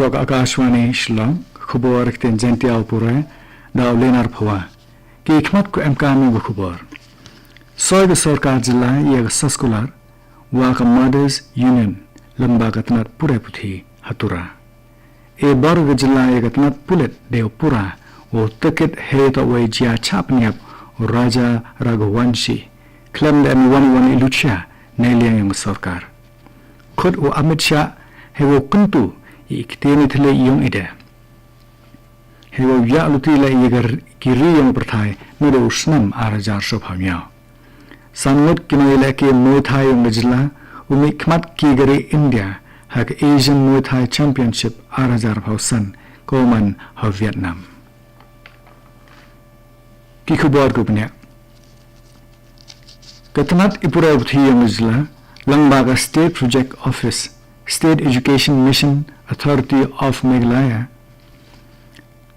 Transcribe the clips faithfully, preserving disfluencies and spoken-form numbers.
Toh ka Akashvani Shillong, ka khubor ha ktien Jaiñtia u puræ da u Lenar Phawa. Ki khmat kawa emkaam yong ka khubor. Soi ka sorkar jylla ya ka soskular wa ka Mothers Union lyngba ka tnat puræ puthi ha Tura. E bor ka jylla ya ka tnat pulit deiwa pura wow takit heiyatoh wa i jia chah pynyap u Raja Raghuvanshi khlem da em iwon iwon i luchia neiliang yong ka sorkar. Khut u Amit Shah heiwow kyntu ya i ktien i thylliej yong i de heiwow yahluti leh ya ki ri yong ka pyrthai nadooh u snem ar hajar soophaw ynñiaw. San ngut ki nongyalehke Muay Thai yong ka jylla u mihkhmat ki ka ri India ha ka Asian Muay Thai Championship ar hajar arphaw san kawa man ha Vietnam. Ki khubor kiwa bniah. Ka tnat i puræ puthi yong ka jylla lyngba ka State Project Office, State Education Mission Authority of Meghalaya,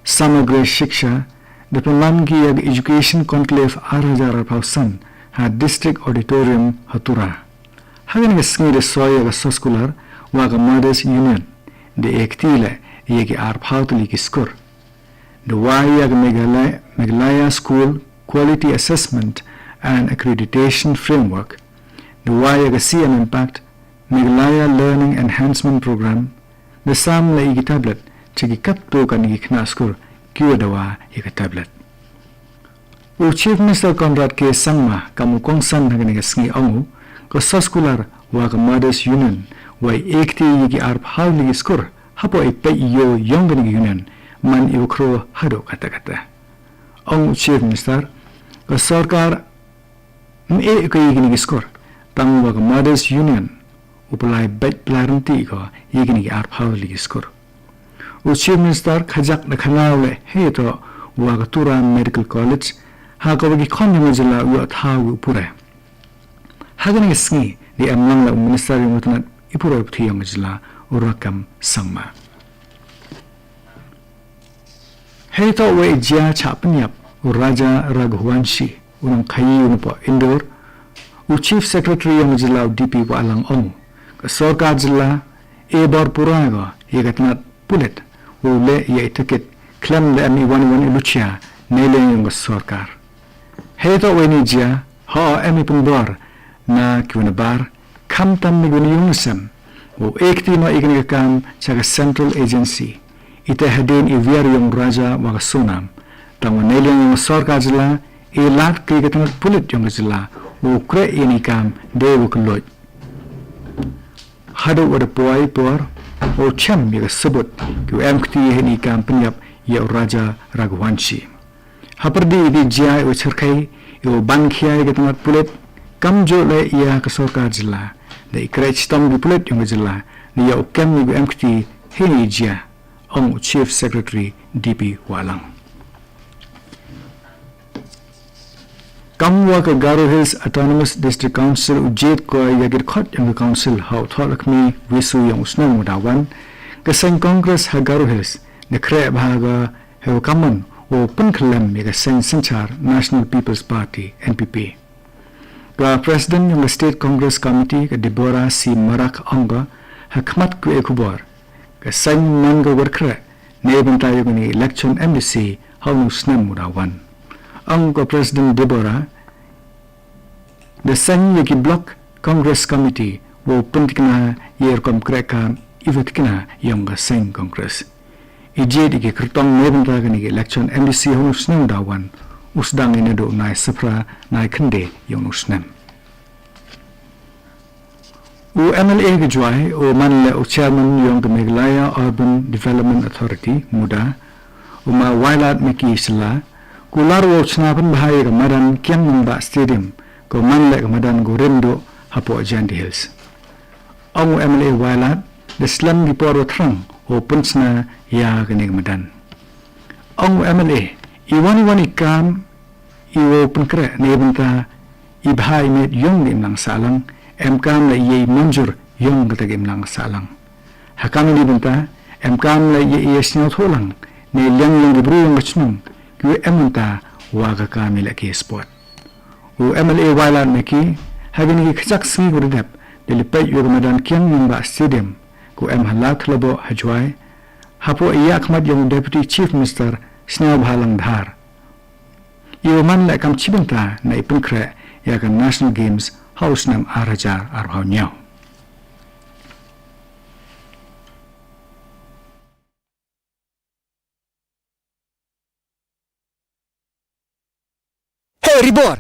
Samagri Shiksha, da pynman ki ya ka Education Conclave ar hajar arphaw san ha District Auditorium ha Tura. Ha kani ka sngi da soi ya ka soskular wa ka Mothers Union, da e kti leh ya ki arphaw tylli ki skur. Da wai ya ka Meghalaya, Meghalaya School Quality Assessment and Accreditation Framework, da wai ya ka C M Impact, Meghalaya Learning Enhancement Programme, da saam leh ya ki tablet cha ki katto katni ki khynnah skur kiwa dawa ya ka tablet. U Chief Minister Conrad K Sangma kam u kongsan ha kani ka sngi ong u, ka soskular wa ka Mothers Union wa i e kti ya ki arphaw tylli ki skur hapoh i peit i yoo yong kani ka Union man iwa khroo hadooh kattæ kattæ. Ong u Chief Minister, ka sorkar ym e ko ya kini ki skur, tangwa ka Mothers Union u pynlai beit pynlai ryntih ko ya kini ki arphaw tylli ki skur. U Chief Minister khajiak da khana u leh heiyatoh wa ka Tura Medical College, ha kawa ki khon yong ka jylla u yoh thaw u puræ. Ha kani ka sngi da emlang leh u Minister yong ka tnat i puræ puthi yong ka jylla, u Rakkam Sangma. Heiyatoh wa i jia chah pynyap u Raja Raghuvanshi u nongkhayi u napoh Indore, u Chief Secretary yong ka jylla u D P Wahlang ong u, ka sorkar jylla e bor pura ko ya ka tnat pulit wow leh ya i takit khlem da em iwon iwon i luchia neiliang yong ka sorkar. Heiyatoh wa ini i jia, hooh em i pynbor na kiwa nabar, khamtam na kiwa nayung nasem, wow e kti noh ya kani ka kaam cha ka Central Agency, itæ hadien i wiar yong u Raja wa ka Sonam. Tangwa neiliang yong ka sorkar jylla e laad ko ya ka tnat pulit yong ka jylla wow kreh ya ini i kaam deiwa kyllood hadooh wa da poi i por wow chem ya ka sabut kiwa emkti heini i kaam pynyap ya u Raja Raghuvanshi. Hapyrdi i jia iwa chyrkhei, iwa ban khia ya ka tnat pulit, kamjooh leh ya ka sorkar jylla, da i kreh chitom ki pulit yong ka jylla da yoh u kem ya kiwa emkti heini i jia, ong u Chief Secretary D P Wahlang. Kamwa ka Garo Hills Autonomous District Council u jied ko ya ki dkhot yong ka Council ha u Thohlakhmi Wisu yong u snem uwa dawan, ka seiñ Congress ha Garo Hills da kreh bha ko heiwa kammon wow pynkhyllem ya ka seiñ synchaar National People's Party, N P P. Ka President yong ka State Congress Committee ka Deborah C Marak ong ko hakhmat kiwa e khubor, ka seiñ man ko wa kreh neibynta yong kani ka election M D C ha uni u snem uwa dawan. Ong ka President Deborah, da seiñ ya ki Block Congress Committee wow pyntikna ya i rukom krehkaam iwa tikna yong ka seiñ Congress. I jied ya ki kyrtong neibynta kani ka election M D C ha uni u snem uwa dawan u sdang i nadooh u nai Saphra, nai khynde yong uni u snem. U M L A ka Jowai uwa man leh u Chairman yong ka Meghalaya Urban Development Authority, MUDA, u Ma Wailadmiki Shylla, kular wow chna pynbha ya ka madan Kiang Nangbah Stadium kawa man leh ka madan kawa rim dooh hapoh Jaintia Hills. Ong u M L A Wailad, da slem ki por wa thrang wow pynchna ya kani ka madan. Ong u M L A, iwon iwon i kaam iwow pynkreh neibynta i bha i miat yong ka imlang sahlang, emkaam leh yei mynjur yong katæ ka imlang sahlang. Ha kani ka bynta, emkaam leh yei yasñiawthooh lang neiliang yong ki bru yong ka chnong kiwa em bynta wa ka kaam yalehke sport. U M L A Wailadmiki, ha kini ki khajiak sngi kiwa dadep, da li peit ya ka madan Kiang Nangbah Stadium kawa em ha Ladthadlaboh ha Jowai, Hapoh i yahkhmat yong u Deputy Chief Minister Sniawbhalang Dhar, i wa man leh kam chibynta na i pynkhreh ya ka National Games ha u snem ar hajar arphaw ynñiaw. Hey, Ribor!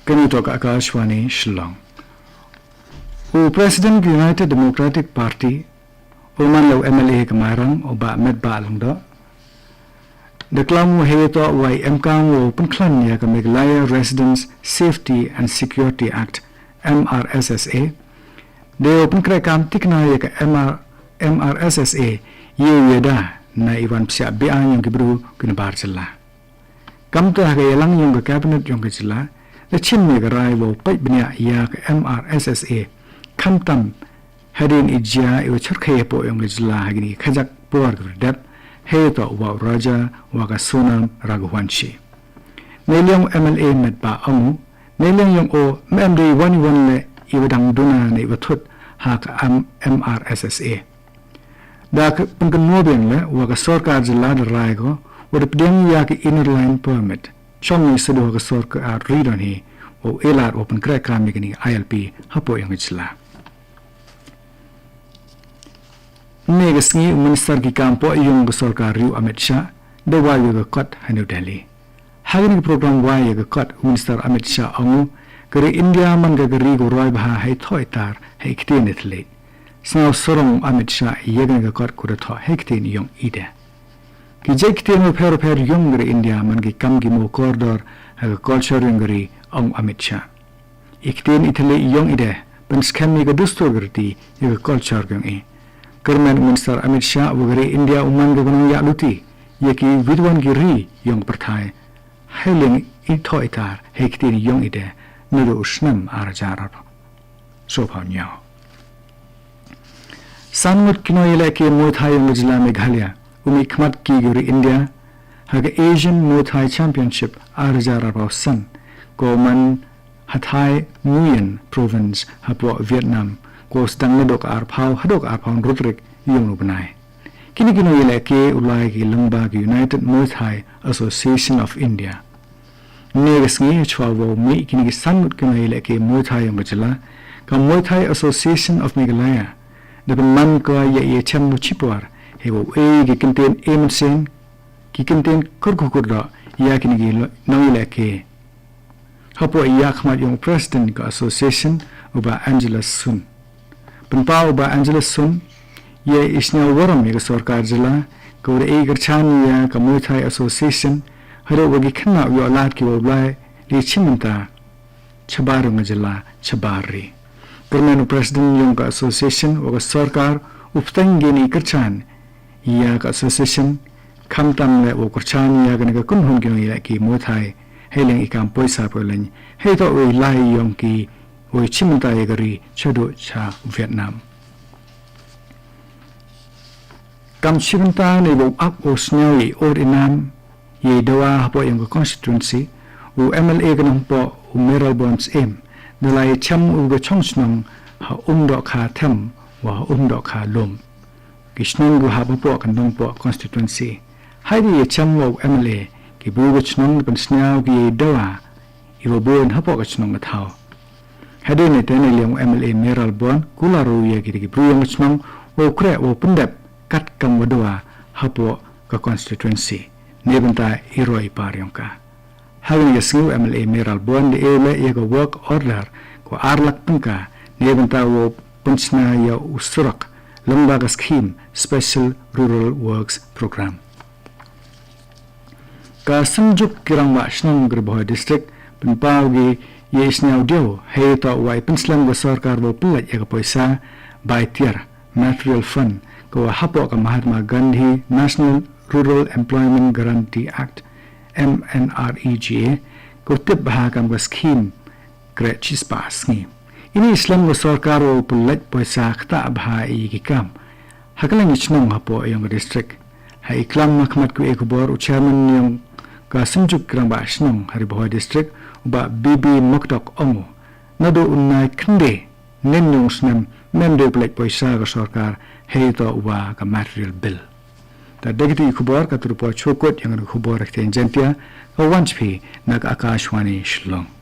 Kani toh ka Akashvani Shillong. U President ka United Democratic Party, u man leh u M L A ka Mairang, u Bah Metbah Lyngdoh, da klam u heiyatoh wa i emkaam wow pynkhlan ya ka Meghalaya Residents Safety and Security Act, M R S S A, da wow pynkrehkaam tikna ya ka M R, M R S S A, yow yada na i wan psiah biang yong ki bru ki nabar jylla. Kamtæ ha ka yalang yong ka Cabinet yong ka jylla, da chim ya ka rai wow pait bniah ya ka M R S S A, khamtam hadien i jia iwa chyrkhei hapoh yong ka jylla ha kini ki khajiak por kiwa dadep, heiyatoh wa u Raja wa ka Sonam Raghuvanshi. Neiliang u M L A Metbah ong u, neiliang yong oo ym em de iwon iwon leh iwa dang duna næ iwa thut ha ka M-, M R S S A. Da ka pynkynmoo biang leh wa ka sorkar jylla da rai ko wa da pdiang ya ka Inner Line Permit chong i sa du ha ka sorkar ri donhi, wow e lad wow pynkrehkaam ya kani I L P hapoh yong ka jylla. Ynne ka sngi u Minister ki kaam pohyung ka sorkar ri u Amit Shah da wai ya ka kot ha New Delhi. Ha kani ka program wai ya ka kot, u Minister Amit Shah ong u, ka ri India man ka ka ri kawa roi bha hei thoh i tar hei ktien i thylliej. Sñiaw sarong u Amit Shah ya kani ka kot kawa da thoh hei ktien yong i de. Ki jait ktien waphær waphær yong ka ri India man ki kam ki moo kordor ha ka culture yong ka ri, ong u Amit Shah. I ktien i thylliej yong i de pynskhem ya ka dustur ka riti, ya ka culture yong i. Kyrmen u Minister Amit Shah wa ka ri India u man ka ka nongyahluti ya kiwi kiwon ki ri yong ka pyrthai heiliang i thoh i tar hei ktien yong i de nadooh u snem ar hajar soophaw ynñiaw. San ngut ki nongyalehke Muay Thai yong ka jylla Meghalaya u mihkhmat ki ka ri India ha ka Asian Muay Thai Championship ar hajar arphaw san, kawa man ha Thainguyen Province hapoh Vietnam, kawa sdang nadooh ka arphaw hadooh ka arphaw ynru tarik yong uni u bnai. Kini ki nongyalehke u lai ki lyngba ka United Muay Thai Association of India. Ynne ka sngi hachwa wow mih kini ki san ngut ki nongyalehke Muay Thai yong ka jylla, ka Muay Thai Association of Meghalaya da pynman ko ya i yachem wa chipor heiwow e ki kyntien e mynsien, ki kyntien kyrkhu kyrdoh ya kini ki lo-, nongyalehke. Hapoh i yahkhmat yong u President ka Association, u Bah Angelus Sun. Pynpaw u Bah Angelus Sun ya i sñiawwarom ya ka sorkar jylla kawa da e kyrchaan ya ka Muay Thai Association hadooh wa ki khynnah u yoh laad ki wow lai li chimbynta chabar yong ka jylla, chabar ri. Kyrmen u President yong ka Association wa ka sorkar u pteiñ kini i kyrchaan ya ka Association, khamtam leh wow kyrchaan ya kani ka kynhun ki nongyalehke Muay Thai heiliang i kaam poisa poileiñ, heiyatoh wa i lai yong ki wow chimbynta ya ka ri chadooh cha Vietnam. Kam chibynta neiwow ap wow sñiaw i ood i naam yei dawa hapoh yong ka constituency, u M L A ka Nongpoh u Mayralborn Syiem da lai yachem u ka chong chnong ha Umdohkha Them wa ha Umdohkha Lum, ki chnong kiwa hap hapoh ka Nongpoh constituency. Hadien yachem wa u M L A, ki bru ka chnong da pynsñiaw ki yei dawa iwa boon hapoh ka chnong ka thaw. Hadien itæ neiliang u M L A Mayralborn kular u ya kitæ ki bru yong ka chnong wow kreh wow pyndep katkam wa dawa hapoh ka constituency neibynta i roi i par yong ka. Ha kani ka sngi u M L A Mayralborn da e leh ya ka work order kawa ar lak tyngka neibynta wow pynchna ya u surok lyngba ka scheme Special Rural Works Programme. Ka Synjuk ki Rangbah Chnong ka Ri Bhoi District pynpaw ki yei sñiawdiaw heiyatoh wa i pynslem ka sorkar wow pynlait ya ka poisa bai tiar, Material Fund, kawa hapoh ka Mahatma Gandhi National Rural Employment Guarantee Act, M N R E G A, kawa tip bha kam ka scheme kreh chispah sngi. Ini i slem ka sorkar wow pynlait poisa ktah bha i ki kaam ha kylleiñ ki chnong hapoh yong ka district. Hei klam hakhmat kiwa e khubor u Chairman yong ka Synjuk ki Rangbah Chnong ha Ri Bhoi District, Bah B B Mokdok ong u, nadooh u nai khynde ynnin yong u snem ym em de u pynlait poisa ka sorkar heiyatoh wa ka material bill. Tæ da kitæ ki khubor katæ da poi chooh kut ya kani ka khubor ha ktien Jaiñtia, ka wan cha phi na ka Akashvani Shillong.